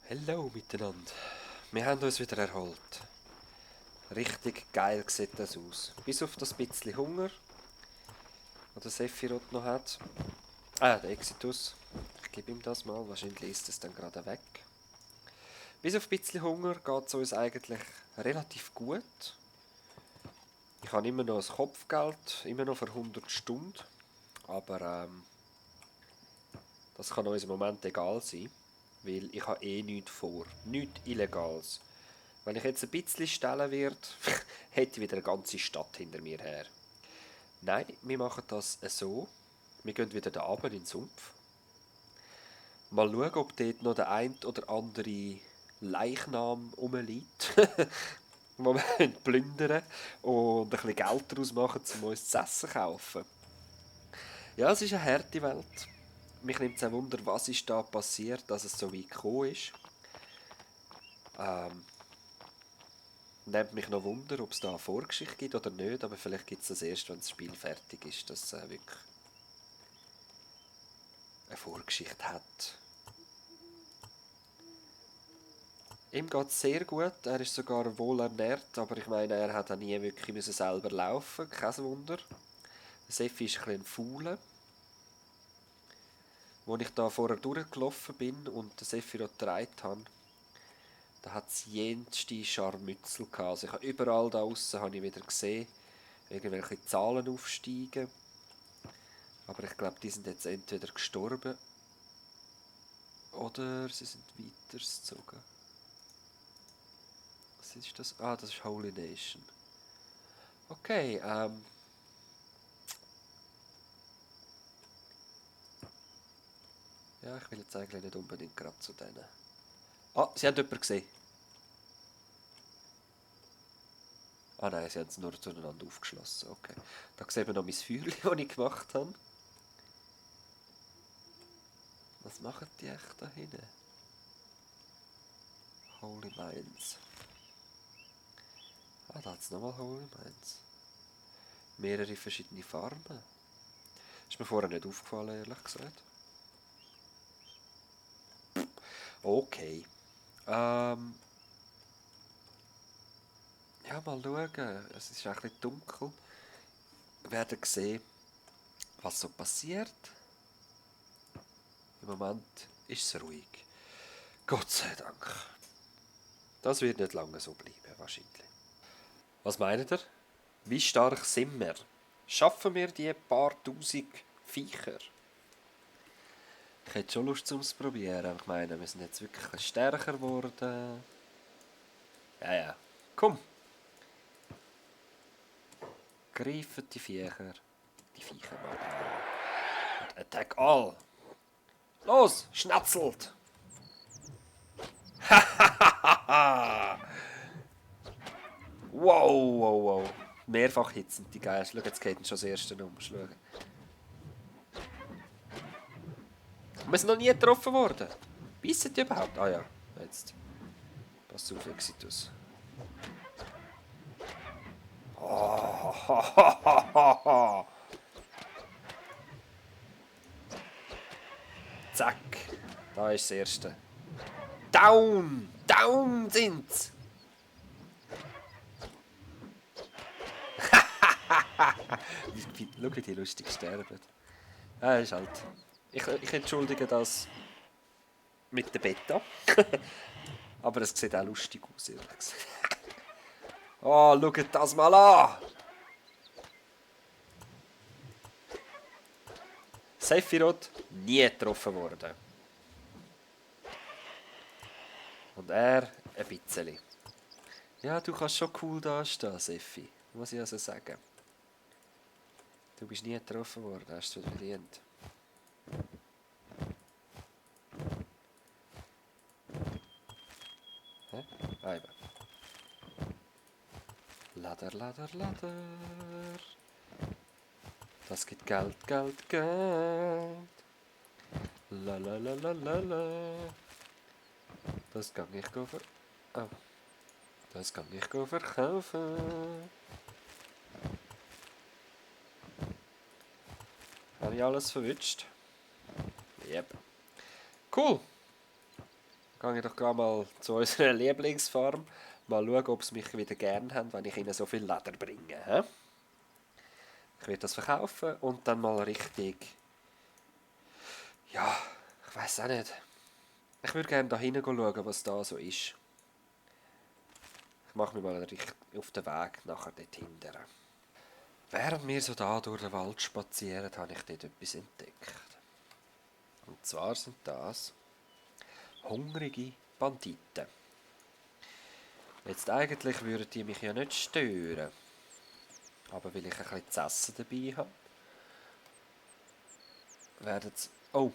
Hallo miteinander. Wir haben uns wieder erholt. Richtig geil sieht das aus. Bis auf das bisschen Hunger, den der Sephiroth noch hat. Der Exitus. Ich gebe ihm das mal. Wahrscheinlich ist es dann gerade weg. Bis auf ein bisschen Hunger geht es uns eigentlich relativ gut. Ich habe immer noch das Kopfgeld, immer noch für 100 Stunden. Aber das kann uns im Moment egal sein. Weil ich habe eh nichts vor. Nichts Illegales. Wenn ich jetzt ein bisschen stellen würde, hätte ich wieder eine ganze Stadt hinter mir her. Nein, wir machen das so. Wir gehen wieder da runter in den Sumpf. Mal schauen, ob dort noch der ein oder andere Leichnam rumliegt, wo wir plündern und ein bisschen Geld daraus machen, um uns zu essen zu kaufen. Ja, es ist eine harte Welt. Mich nimmt es ein Wunder, was ist da passiert, dass es so weit gekommen ist. Ähm, Nimmt mich noch Wunder, ob es da eine Vorgeschichte gibt oder nicht, aber vielleicht gibt es das erst, wenn das Spiel fertig ist, dass es wirklich eine Vorgeschichte hat. Ihm geht es sehr gut, er ist sogar wohl ernährt, aber ich meine, er hat auch nie wirklich müssen selber laufen, kein Wunder. Seffi ist ein bisschen faul. Als ich da vorher durchgelaufen bin und den Sephiroth getragen habe, da hat es jenste Scharmützel gehabt. Also ich habe überall da aussen habe ich wieder gesehen, irgendwelche Zahlen aufsteigen. Aber ich glaube, die sind jetzt entweder gestorben oder sie sind weitergezogen. Was ist das? Ah, das ist Holy Nation. Okay, ja, ich will jetzt eigentlich nicht unbedingt gerade zu denen. Ah, sie haben jemanden gesehen. Ah nein, sie haben es nur zueinander aufgeschlossen. Okay. Da sehen wir noch mein Feuerchen, das ich gemacht habe. Was machen die echt da hinten? Holy Mines. Ah, da hat es nochmal Holy Mines. Mehrere verschiedene Farben. Ist mir vorher nicht aufgefallen, ehrlich gesagt. Okay. Ähm, ja, mal schauen. Es ist ein bisschen dunkel. Wir werden sehen, was so passiert. Im Moment ist es ruhig. Gott sei Dank. Das wird nicht lange so bleiben, wahrscheinlich. Was meint ihr? Wie stark sind wir? Schaffen wir die paar tausend Viecher? Ich hätte schon Lust, um es zu probieren. Ich meine, wir sind jetzt wirklich ein bisschen stärker geworden. Ja, ja. Komm, greifen die Viecher. Die Viecher mal an. Und attack all. Los, schnatzelt! Wow, wow, wow. Mehrfach hitzend, die Geister. Schau, jetzt geht schon das erste um. Schau. Wir sind noch nie getroffen worden. Bissen die überhaupt? Ah ja, jetzt. Pass auf, Exitus. Zack. Da ist das erste. Down! Down sind's! Schau, wie die lustig sterben. Ist halt. Ich entschuldige das mit der Beta. Aber es sieht auch lustig aus, ehrlich gesagt. Oh, schaut das mal an! Sephiroth nie getroffen worden. Und er ein bisschen. Ja, du kannst schon cool dastehen, Sephi. Muss ich also sagen. Du bist nie getroffen worden, hast du verdient. Hä? Ah, eben. Lader, Lader, Lader. Das gibt Geld, Geld, Geld. La la la la la la. Das kann ich ver... Oh. Das kann ich verkaufen. Habe ich alles verwünscht? Yep. Cool. gehe ich doch gerade mal zu unserer Lieblingsfarm. Mal schauen, ob sie mich wieder gern haben, wenn ich ihnen so viel Leder bringe. He? Ich werde das verkaufen und dann mal richtig... Ja, ich weiß auch nicht. Ich würde gerne da hinten schauen, was da so ist. Ich mache mich mal richtig auf den Weg nachher dort hinten. Während wir so da durch den Wald spazieren, habe ich dort etwas entdeckt. Und zwar sind das hungrige Banditen. Jetzt eigentlich würden die mich ja nicht stören. Aber weil ich ein bisschen zu essen dabei habe, werden sie... Oh!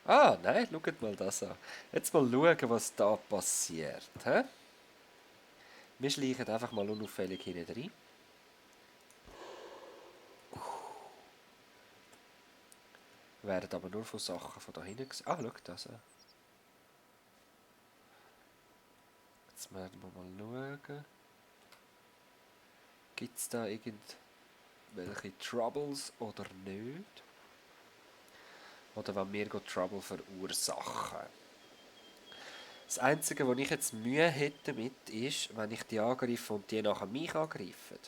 Ah, nein, schaut mal das an. Jetzt mal schauen, was da passiert. He? Wir schleichen einfach mal unauffällig hinten rein. Werden aber nur von Sachen von da hinten gesehen. Ah, schau das an. Jetzt werden wir mal schauen. Gibt es da irgendwelche Troubles oder nicht? Oder wenn wir Trouble verursachen. Das Einzige, wo ich jetzt Mühe hätte damit, ist, wenn ich die angreife und die nachher mich angreifen.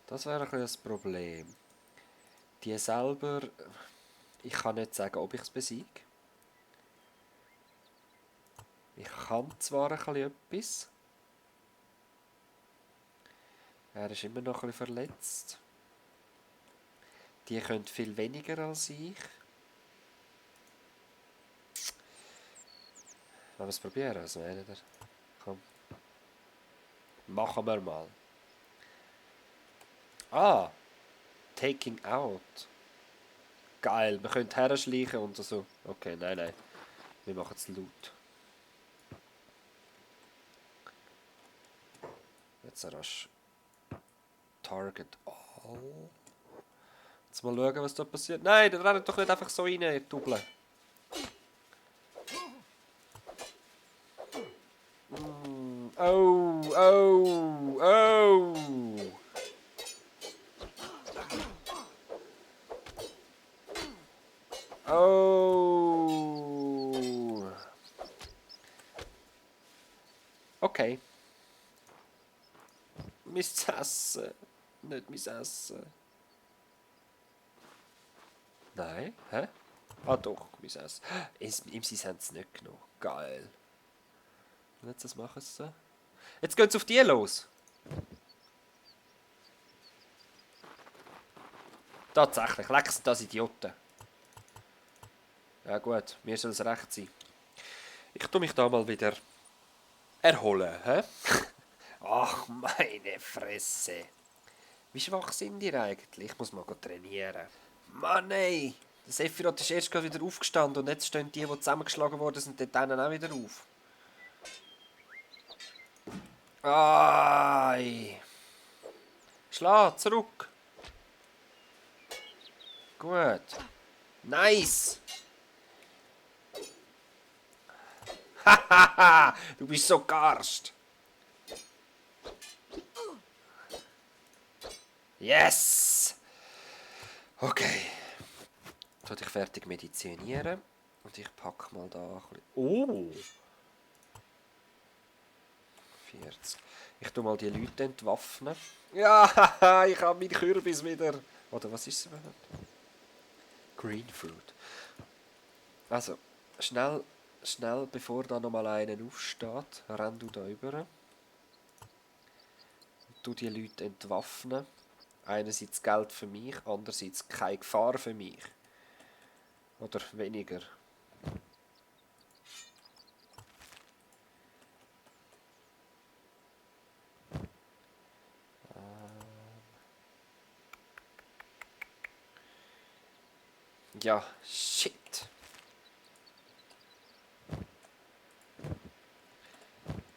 Das wäre ein bisschen das Problem. Die selber, ich kann nicht sagen, ob ich es besiege. Ich kann zwar ein bisschen etwas. Er ist immer noch ein bisschen verletzt. Die können viel weniger als ich. Wollen wir es probieren? Was meint ihr? Komm. Machen wir mal. Ah! Taking out. Geil, wir können herschleichen und so. Okay, nein. Wir machen es laut. Jetzt rasch. Target all. Jetzt mal schauen, was da passiert. Nein, der rennt doch nicht einfach so rein, ihr Double. Oh. Oh. Okay. Mein Essen. Nicht mein Essen. Nein, hä? Ah doch, mein Essen. Ihm sie haben es nicht genommen. Geil. Und jetzt, was machen sie so? Jetzt gehen sie auf die los. Tatsächlich, leck sind das Idioten. Ja gut, mir soll es recht sein. Ich tu mich da mal wieder erholen, hä? Ach, meine Fresse. Wie schwach sind ihr eigentlich? Ich muss mal trainieren. Mann ey! Der Sephiroth ist erst gerade wieder aufgestanden und jetzt stehen die zusammengeschlagen worden sind, dort auch wieder auf. Ai! Schlag, zurück! Gut. Nice! Hahaha! Du bist so karst! Yes! Okay. Jetzt werde ich fertig medizinieren. Und ich packe mal da ein bisschen... Oh! 40. Ich tue mal die Leute entwaffnen. Ja, ich habe meinen Kürbis wieder. Oder was ist es überhaupt? Green Fruit. Also, schnell, bevor da nochmal einer aufsteht, renn du da rüber. Du die Leute entwaffnen. Einerseits Geld für mich, andererseits keine Gefahr für mich. Oder weniger. Ja, shit.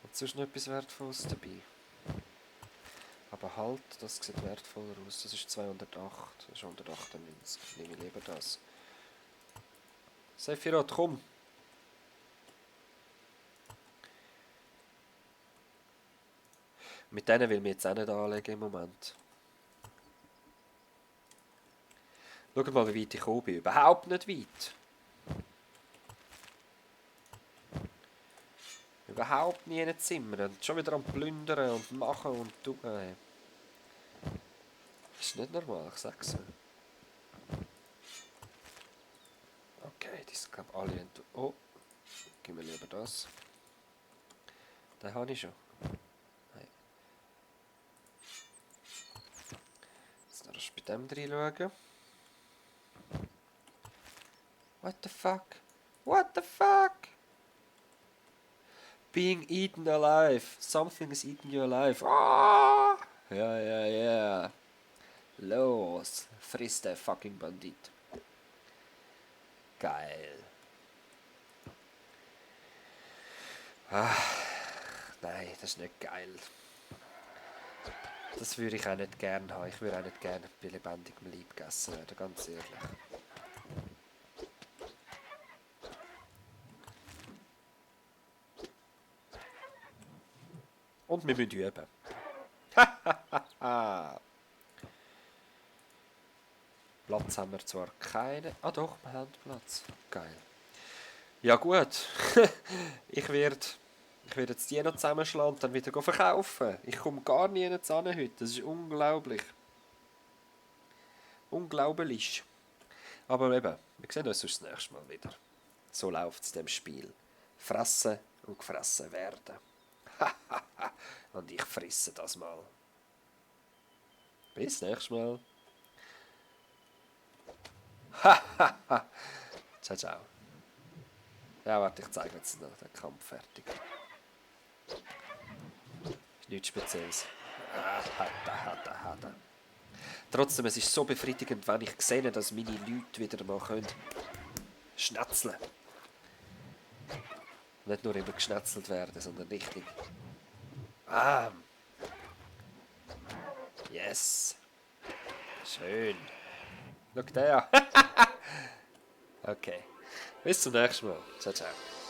Hat sonst noch etwas Wertvolles dabei? Aber halt, das sieht wertvoller aus. Das ist 208, das ist 198. Nehme ich lieber das. Sephiroth, komm! Mit denen will ich mich jetzt auch nicht anlegen im Moment. Schaut mal, wie weit ich gekommen bin. Überhaupt nicht weit. Überhaupt nie in ein Zimmer. Und schon wieder am Plündern und machen und tun. Das ist nicht normal, ich sag's. Okay, die sind glaube alle oh, gib mir lieber das. Den habe ich schon. Nein. Jetzt noch bei dem drin schauen. What the fuck? What the fuck? Being eaten alive. Something is eating you alive. Ah! Ja, ja, ja. Los, friss der fucking Bandit. Geil. Ah, nein, das ist nicht geil. Das würde ich auch nicht gerne haben. Ich würde auch nicht gerne bei lebendigem Leib gegessen werden, ganz ehrlich. Und wir müssen üben. Platz haben wir zwar keinen. Ah doch, wir haben Platz. Geil. Ja gut. ich werde jetzt die noch zusammenschlagen und dann wieder verkaufen. Ich komme gar nie hin heute. Das ist unglaublich. Unglaublich. Aber eben, wir sehen uns das nächste Mal wieder. So läuft es in dem Spiel. Fressen und gefressen werden. Und ich fresse das mal. Bis nächstes Mal. Ciao, ciao. Ja, warte, ich zeige jetzt noch den Kampf fertig. Ist nichts Spezielles. Trotzdem, es ist so befriedigend, wenn ich sehe, dass meine Leute wieder mal können schnetzeln. Nicht nur immer geschnetzelt werden, sondern richtig. Yes. Schön. Schau der. Okay. Bis zum nächsten Mal. Ciao, ciao.